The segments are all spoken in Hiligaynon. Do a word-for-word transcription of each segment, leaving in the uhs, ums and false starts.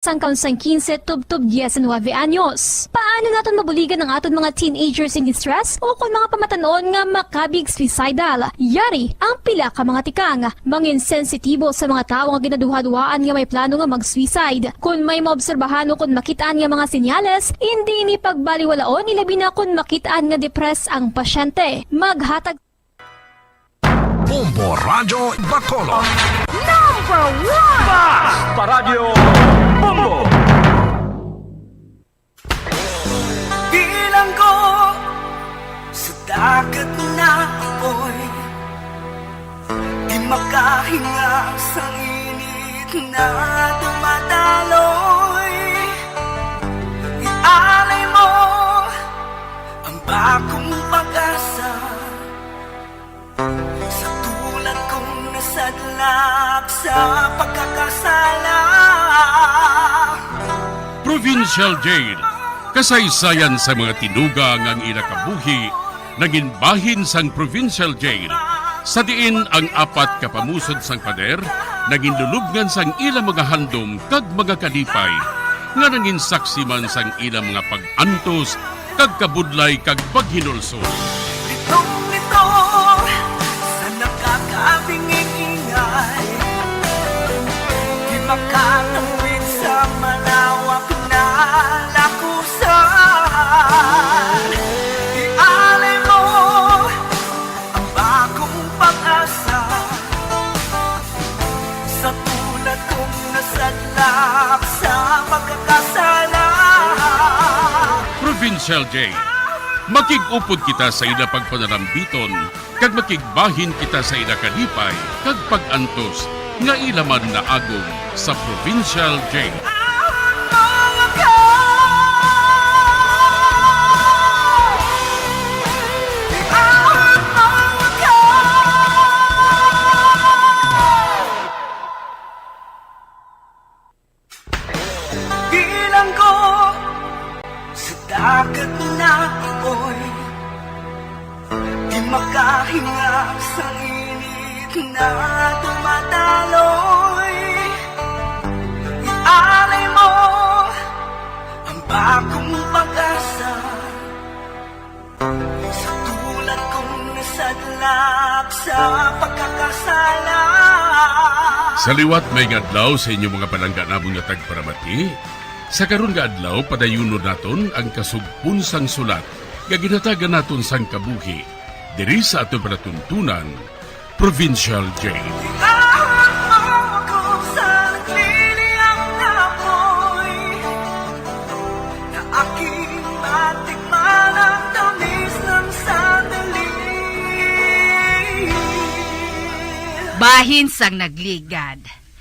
Sang kaon sang quince tubtob diecinuebe anyos. Paano naton mabuligan ang aton mga teenagers in distress o kon mga pamatan-on nga makabig suicidal? Yari ang pila ka mga tikang. Mangin sensitibo sa mga tawo nga ginaduhaduhaan nga may plano nga mag-suicide. Kon may maobserbahan o kon makit-an nga mga senyales, indi ini pagbaliwalaon, ilabi na kon makit-an nga depressed ang pasyente. Maghatag Bombo Radyo Bacolod. Number one! Basta Radyo Bombo! Bilanggo sa dagat na apoy, di makahinga sa init na dumadaloy. Ialay mo ang bagong pag-asa sa tulad kong nasadlak sa pagkakasala. Provincial Jail, kasaysayan sa mga tinuga nga ang ila kabuhi nangin bahin sang Provincial Jail, sa diin ang apat ka pamusod sang pader nangin lulubngan sang ila mga handom kag mga kalipay, nga nangin saksi man sang ila mga pag-antos kag kabudlay kag paghinulsol. Litong-lito sa nakakabingi-ingay, di makatawid sa malawak na lakusan. Ialay mo ang bagong pag-asa sa tulad kong nasadlak sa pagkakasala. Provincial Jail. Makig-upod kita sa ila pagpanarambiton, kag makigbahin kita sa ila kalipay kag pag-antos nga ila man naagom sa Provincial Jail. Bilanggo sa dagat na apoy, di makahinga sa init na dumadaloy. Ialay mo ang bagong pag-asa sa tulad kong nasadlak sa pagkakasala. Sa liwat, maayong adlaw sa inyo, mga palangga namon nga tagparamati. Sa karon nga adlaw, padayunon naton ang kasugpon sang sulat nga ginhatagan naton sang kabuhi diri sa aton palatuntunan, Provincial Jail. Iahon mo ako sa nagliliyang na apoy, na aking matikman ang tamis ng sandali. Bahin sang nagligad.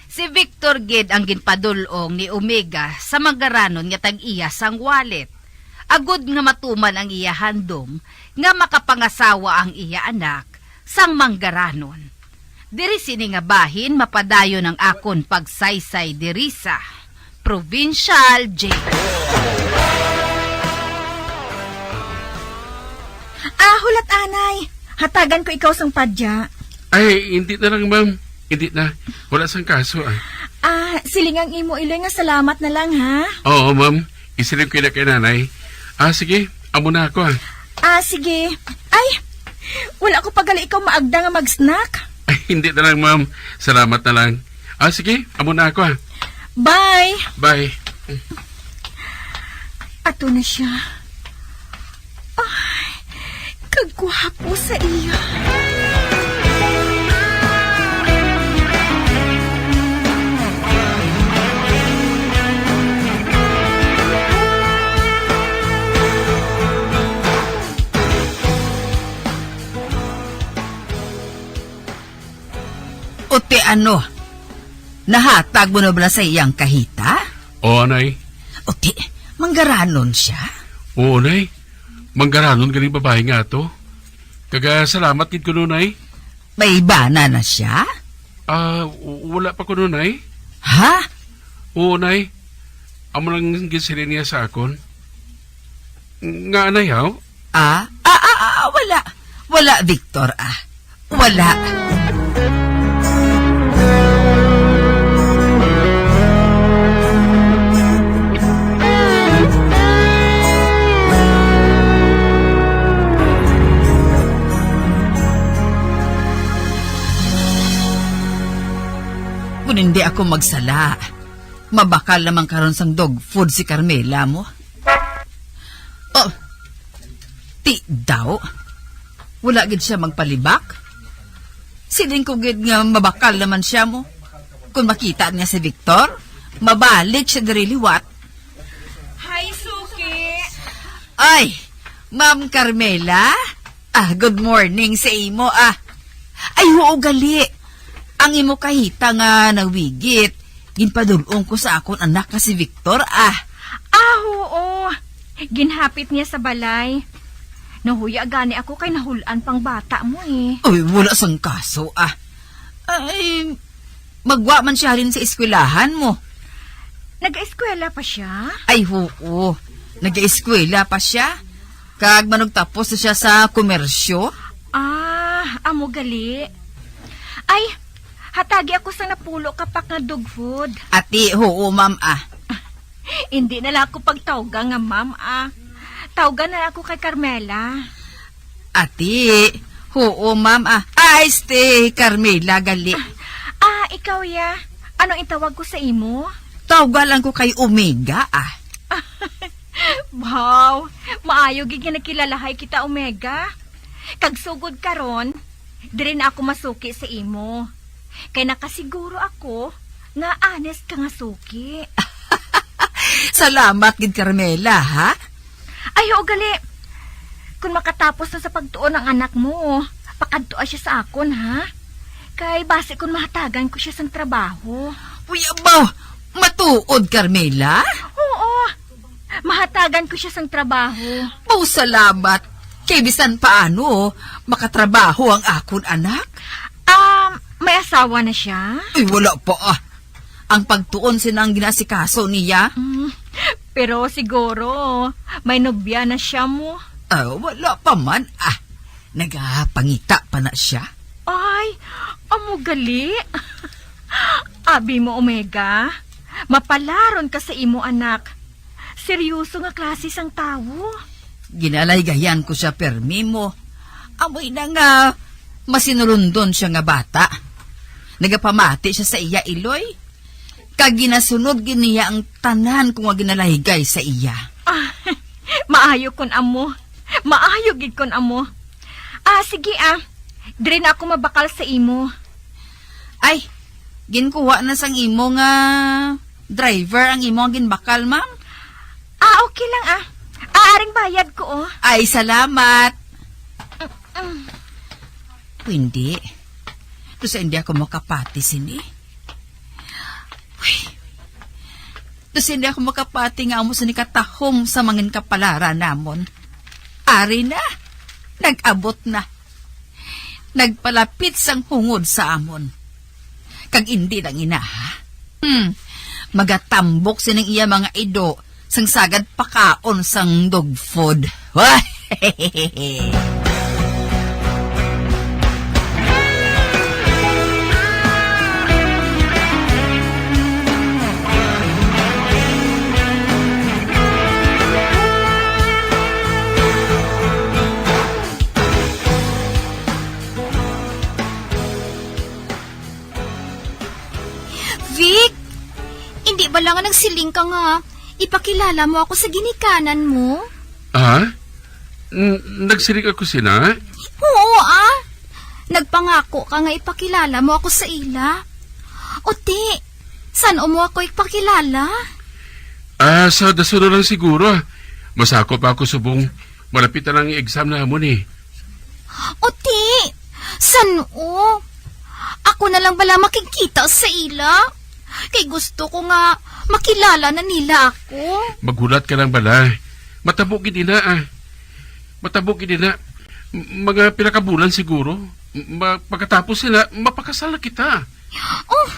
Si Victor gid ang ginpadul-ong ni Omega sa manggaranon nga tag-iya sang wallet, agud nga matuman ang iya handom nga makapangasawa ang iya anak sang manggaranon. Diri sini nga bahin mapadayon ang akon pagsaysay diri sa Provincial Jail. Ah, hulat, anay. Hatagan ko ikaw sang padya. Ay, hindi na lang, ma'am. Hindi na. Wala sang kaso, ah. Ah, siling ang imo iloy nga salamat na lang, ha? Oo, ma'am. Isiling ko na kay nanay. Ah, sige. Amo na ako, ah. Ah, sige. Ay, wala ko pa gali ikaw maagda nga mag-snack. Ay, hindi na lang, ma'am. Salamat na lang. Ah, sige. Amo na ako, ah. Bye. Bye. Ato na siya. Ay, kagwapo sa iya. O ti ano? Nahatag mo na bala sa iyang kahita? Oo, Nay. O ti, manggaranon siya? Oo, Nay. Manggaranon gani babayi nga ato. Kag, ah, salamat gid kuno, Nay. May bana na siya? Ah, w-, wala pa kuno, Nay. Ha? Oo, Nay. Amo lang ginsiling niya sa akon. Nga, Nay, haw? Ah? Ah, ah, ah, wala. Wala, Victor, ah. Wala. Ako magsala. Mabakal naman karon sang dog food si Carmela mo. Oh, ti daw. Wala gid siya magpalibak. Siling ko gid nga mabakal naman siya mo. Kung makita niya si Victor, mabalik siya diri liwat. Hi, Suki. Ay, Ma'am Carmela? Ah, good morning sa imo, ah. Ay, oo, gali. Ang imo kahita nga nawigit, ginpadul-ong ko sa akon anak nga si Victor, ah. Ah, oo. Ginhapit niya sa balay. Nahuya gani ako kay nahul-an pang bata mo, eh. Uy, wala sang kaso, ah. Ay, magwa man siya halin sa eskwelahan mo. Nag-eskwela pa siya? Ay, oo. Nag-eskwela pa siya. Kag manugtapos na siya sa komersyo. Ah, amo gali. Ay, hatagi ako sa napulo ka pack nga dog food. Ati, oo, ma'am, ah. Hindi na lang ako pagtawga nga ma'am, ah. Tawga na lang ako kay Carmela. Ati, oo, ma'am, ah. Ah, este, Carmela, gali. Ah, ah, ikaw, ya. Ano itawag ko sa imo? Tawga lang ko kay Omega, ah. Wow, maayo gid nga nakilalahay kita, Omega. Kag sugod karon, diri na ako masuki sa imo. Kay nakasiguro ako nga honest ka nga suki. Salamat gid, Carmela, ha? Ay, oo, gali. Kung makatapos na sa pagtuon ang anak mo, pakadtoa siya sa akon, ha? Kay basi kung mahatagan ko siya sang trabaho. Uy, abaw! Matuod, Carmela? Oo. Mahatagan ko siya sang trabaho. Oh, salamat. Kay bisan paano, makatrabaho ang akon anak. Um, may asawa na siya? Ay, wala pa, ah. Ang pagtuon sina ang ginasikaso niya. Mm, pero siguro, may nobya na siya mo. Ah, wala pa man, ah. Nagapangita pa na siya. Ay, amo gali. Abi mo, Omega, mapalaron ka sa imo anak. Seryoso nga klase sang tawo. Ginalaygayan ko siya, permi mo. Amoy na nga masinulundon siya nga bata. Nagapamati siya sa iya iloy. Kag ginasunod gid niya ang tanan ko nga ginalaygay sa iya. Ah, maayo kon amo. Maayo gid kon amo. Ah, sige, ah. Diri na ako mabakal sa imo. Ay, ginkuha na sang imo nga driver ang imo nga ginbakal, ma'am? Ah, okay lang, ah. Ah, aring bayad ko, oh. Ay, salamat. Mm. Pwede. Kung sa hindi ako makapati sini. Uy. Kung sa hindi ako makapati nga amo sa nikatahom sa mangin kapalaran namon. Ari na. Nag-abot na. Nagpalapit sang hungod sa amon. Kag indi lang ina, ha? Hmm. Magatambok sining iya mga ido sang sagad pakaon sang dog food. Vic, hindi ba lang nga nagsiling ka nga ipakilala mo ako sa ginikanan mo? Ah? N-, nagsiling ako sina? Oo, ah. Nagpangako ka nga ipakilala mo ako sa ila. O ti, san-o mo ako ipakilala? Ah, sa dason na lang siguro. Masakop ako subong malapit na lang ang exam namon, eh. O ti, san-o? Ako na lang bala makigkita sa ila? Kay gusto ko nga makilala na nila ako. Maghulat ka lang bala. Matabo gid ina, ah. Matabo gid ina. M-, mga pila ka bulan siguro. Ma-, pagkatapos sila, mapakasal na kita. Oh,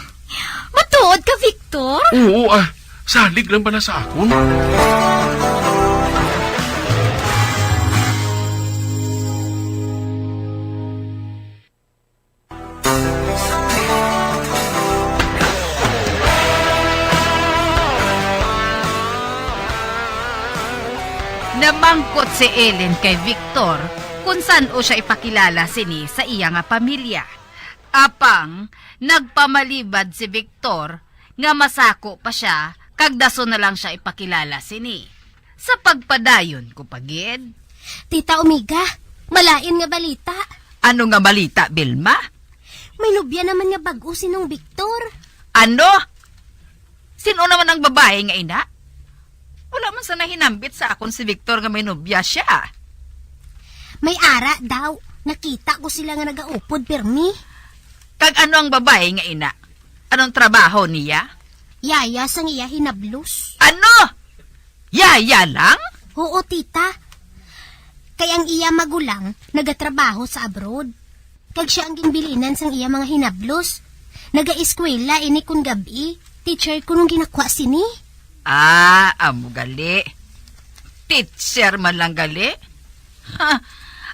matuod ka, Victor? Oo, ah. Salig lang bala sa akon. Namangkot si Ellen kay Victor kung san-o siya ipakilala sini sa iya nga pamilya. Apang nagpamalibad si Victor nga masako pa sia, kag dason na lang sia ipakilala sini. Sa pagpadayon ko pa gid. Tita Omega, malain nga balita. Ano nga balita, Vilma? May nobya naman nga bag-o si Nong Victor. Ano? Sino naman ang babayi nga ina? Wala man sa nahinambit sa akon si Victor nga may nobya siya. May ara daw. Nakita ko sila nga nagaupod pirmi. Kag ano ang babayi nga ina? Anong trabaho niya? Yaya sang iya hinablos. Ano? Yaya lang? Oo, tita. Kay ang iya magulang nagatrabaho sa abroad. Kag sia ang ginbilinan sang iya mga hinablos. Nagaeskwela ini kon gab-i. Teacher kuno ang ginakwa sini. Ah, amo gali. Teacher man lang gali. Ha,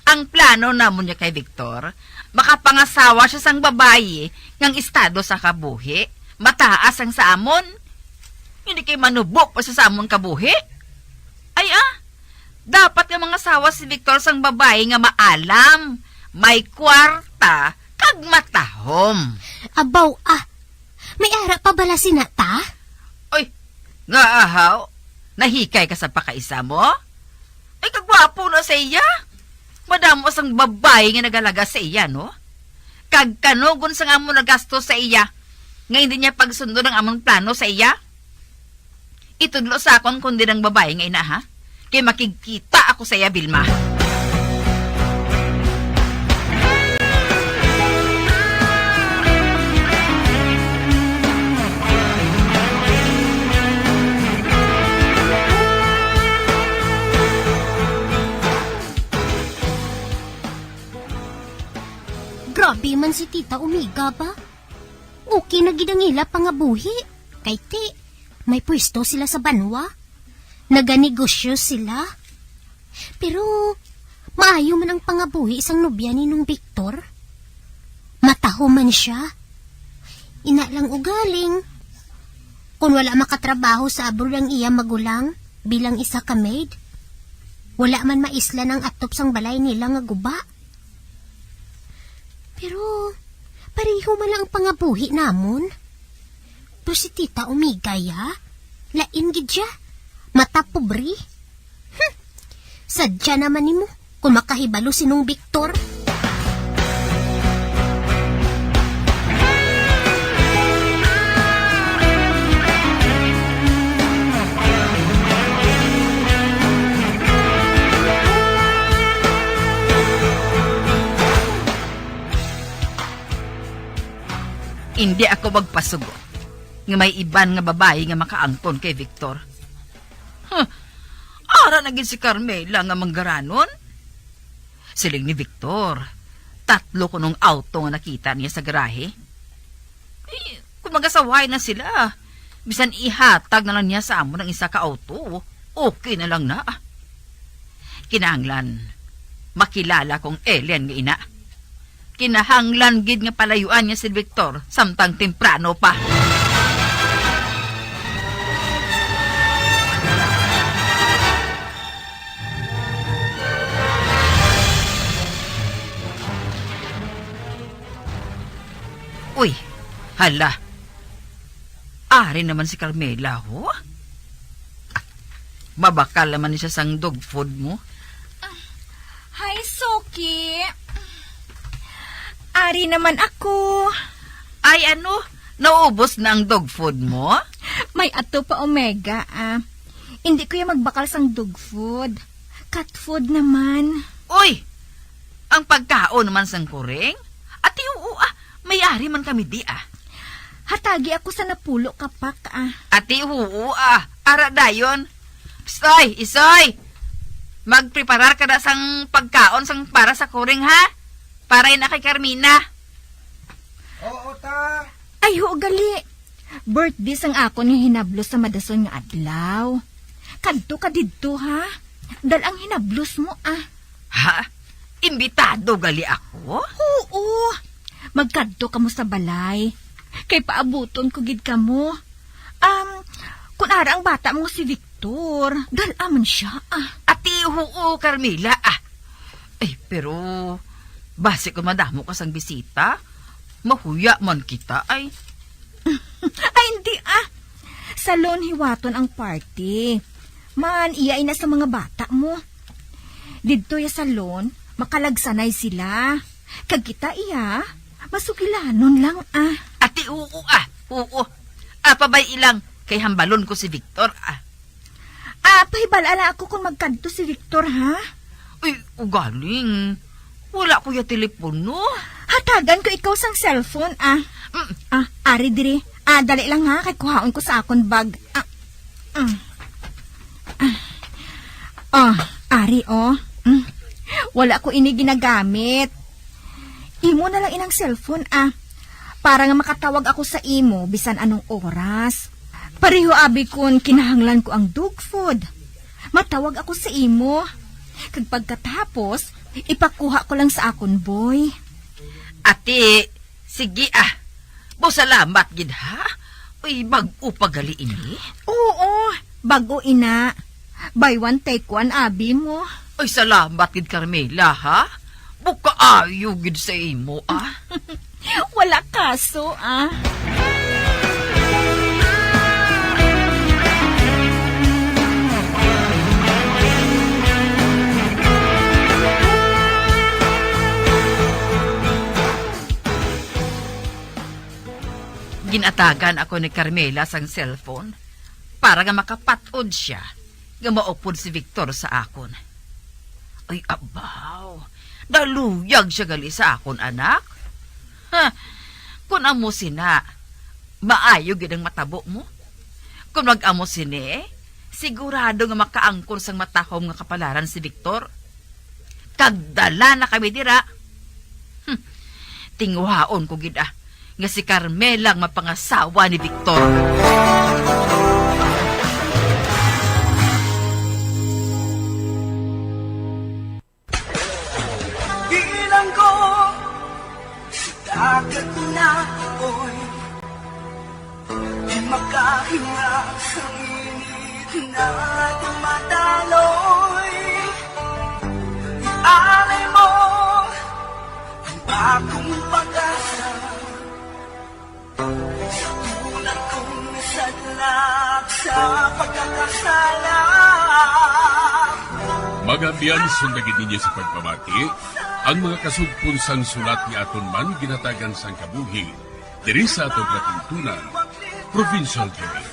ang plano namon niya kay Victor, makapangasawa siya sang babayi nga ang estado sa kabuhi mataas sang sa amon. Hindi kay manubo pa siya sa amon kabuhi. Ay, ah, dapat nga mangasawa si Victor sang babayi nga maalam, may kwarta, kag matahom. Abaw, ah. May ara pa bala sina ta? Oy, nga ahaw? Nahikay ka sa pakaisa mo? Ay, kagwapo na sa iya. Madamo sang babayi nga nagalaga sa iya, no? Kag kanugon sang amon nagasto sa iya, nga hindi niya pagsundon ang amon plano sa iya. Itudlo sa akon kundi ang babayi nga ina, ha? Kay makigkita ako sa iya, Vilma. Grabe man si Tita Omega ba? Okay na gid ang ila pangabuhi. Kay ti, may pwesto sila sa banwa. Naganegosyo sila. Pero maayo man ang pangabuhi sang nobya ni Nong Victor. Mataho man sia. Ina lang ugaling. Kung wala makatrabaho sa abroad ang iya magulang bilang isa ka maid, wala man maislan ang atop sang balay nila nga guba. Pero pareho man lang ang pangabuhi namon. Pero si Tita Omega, ya, lain gid siya. Mata pobre. Hmm. Sadya naman nimo kung makahibalo si Nong Victor. Indi ako magpasugot nga may iban nga babayi nga makaangkon kay Victor. Huh, ara na gid si Carmela nga manggaranon. Siling ni Victor, tatlo kunong auto nga nakita niya sa garahe. Eh, kung mag-asaway na sila, bisan ihatag na lang niya sa amon ang isa ka auto, okay na lang na. Kinahanglan, makilala kong Ellen nga ina. Kinahanglan gid nga palayuan niya si Victor samtang temprano pa. Uy, hala. Ari naman si Carmela, ho? Mabakal naman ni siya sang dog food mo. Hi, Suki. Ari naman ako. Ay, ano? Naubos na ang dog food mo? May ato pa, Omega, ah. Hindi ko ya magbakal sang dog food. Cat food naman. Uy! Ang pagkaon naman sang kuring? Ati, oo, ah. May ari man kami di, ah. Hatagi ako sa napulo ka pack, ah. Ati, oo, ah. Ara dayon. Psst, oy, Isoy! Magpreparar ka na sang pagkaon sang para sa kuring, ha? Para ina kay Carmina. Oo, ta. Ay, ho, gali. Birthday sang akon nga hinablos sa madason nga adlaw. Kadto ka didto, ha? Dal ang hinablos mo, ah. Ha? Imbitado gali ako? Oo. Magkadto kamo sa balay. Kay paabuton ko gid kamo. Um, kun ara ang bata mo nga si Victor, dal-a man siya, ah. Ati, oo, Carmela, ah. Ay, pero basi kung madamo ka sang bisita, mahuya man kita, ay. Ay, party, ah. Salon hiwaton ang party. Man, iya ina sa mga bata mo. Didto ya salon, makalagsanay sila. Kag kita iya, masugilanon lang, ah. Ati, oo, ah. Oo. Apa bay ilang kay hambalon ko si Victor, ah. Ah, pahibal-a lang ako kung magkadto si Victor, ha? Uy, ugaling. Wala ko ya telepono. Hatagan ko ikaw sang cellphone, ah. Mm. Ah, ari diri. Ah, dali lang, ha, kay kuhaon ko sa akon bag. Ah, mm. Ah. Oh, ari, oh. Mm. Wala ko ini ginagamit. Imo na lang inang cellphone, ah. Para nga makatawag ako sa imo bisan anong oras. Pareho abi kun kinahanglan ko ang dog food. Matawag ako sa imo. Kag pagkatapos, ipakuha ko lang sa akon boy. Ati, sige, ah. Bo, salamat gid, ha? Uy, bag-o pa gali ini? Oo, bag-o ina. Buy one, take one, abi mo. Ay, salamat gid, Carmela, ha? Bukaayo gid sa imo, ah. Wala kaso, ah. Ginatagan ako ni Carmela sang cellphone para nga makapat-od sia nga maupod si Victor sa akon. Ay, abaw, naluyag sia gali sa akon, anak. Ha, kun amo sina, maayo gid ang matabo mo. Kun mag-amo sini, sigurado nga makaangkon sang matahom nga kapalaran si Victor. Kag dala na kami dira. Hmm. Tinguhaon ko gid, ah, nga si Carmela ang mapangasawa ni Victor. Bilanggo sa dagat na apoy, di makahinga sa init na dumadaloy. Ialay mo ang bagong pag-asa. Sa tulad kong sadlak sa pagkakasala. Mga abyan, sunda gid ninyo sa pagpamati ang mga kasugpon sang sulat nga aton man ginatagan sang kabuhi diri sa aton palatuntunan, Provincial Journal.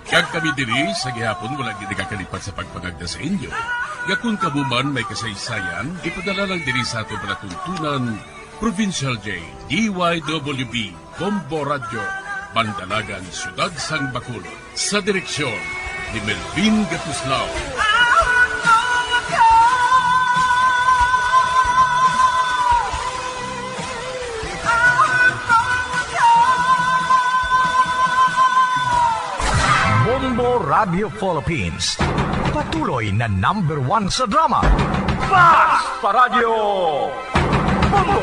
Kag kami diri sa gihapon wala gid nagakalipat sa pagpangagda sa inyo nga kung kamo man may kasaysayan, ipadala lang diri sa aton palatuntunan, Provincial J, D Y W B, Bombo Radyo, Bandalagan, Siyudad sang Bacolod. Sa direksyon ni Melvin Gatuslao. Bombo Radio Philippines, patuloy na number one sa drama. Fast Paradyo! Bombo!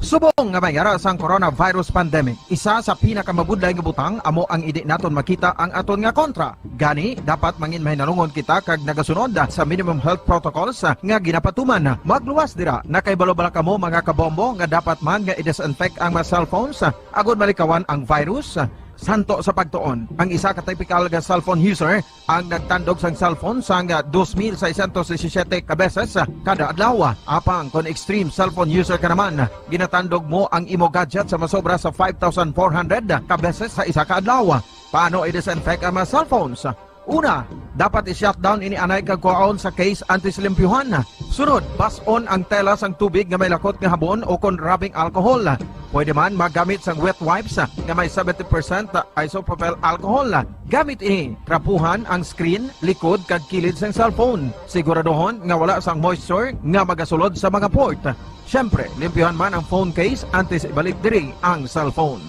Subong nga may ara sang coronavirus pandemic, isa sa pinakamabudlay nga butang amo ang indi naton makita ang aton nga kontra. Gani, dapat mangin mahinalungon kita kag nagasunod sa minimum health protocols nga ginapatuman. Magluwas dira, nakahibalo bala kamo, mga kabombo, nga dapat man nga i-disinfect ang mga cellphones agod malikawan ang virus? Santo sa pagtuon, ang isa ka typical nga cellphone user ang nagtandog sang cellphone sang dos mil seiscientos disisiete ka beses kada adlaw. Apang kon extreme cellphone user ka naman, ginatandog mo ang imo gadget sa masobra sa five thousand four hundred ka beses sa isa ka adlaw. Paano i-disinfect ang mga cellphones? Una, dapat i-shutdown ini anay kag kuhaon sa case antes limpyuhan. Sunod, bas-on ang tela sang tubig nga may lakot nga habon o kon rubbing alcohol. Pwede man magamit sang wet wipes nga may seventy percent isopropyl alcohol. Gamit ini, trapuhan ang screen, likod kag kilid sang cellphone. Siguraduhon nga wala sang moisture nga magasulod sa mga port. Siyempre, limpyuhan man ang phone case antes ibalik diri ang cellphone.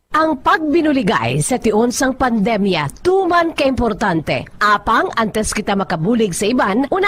Ang pagbinuligay sa tion sang pandemya tuman ka importante. Apang antes kita makabulig sa iban, una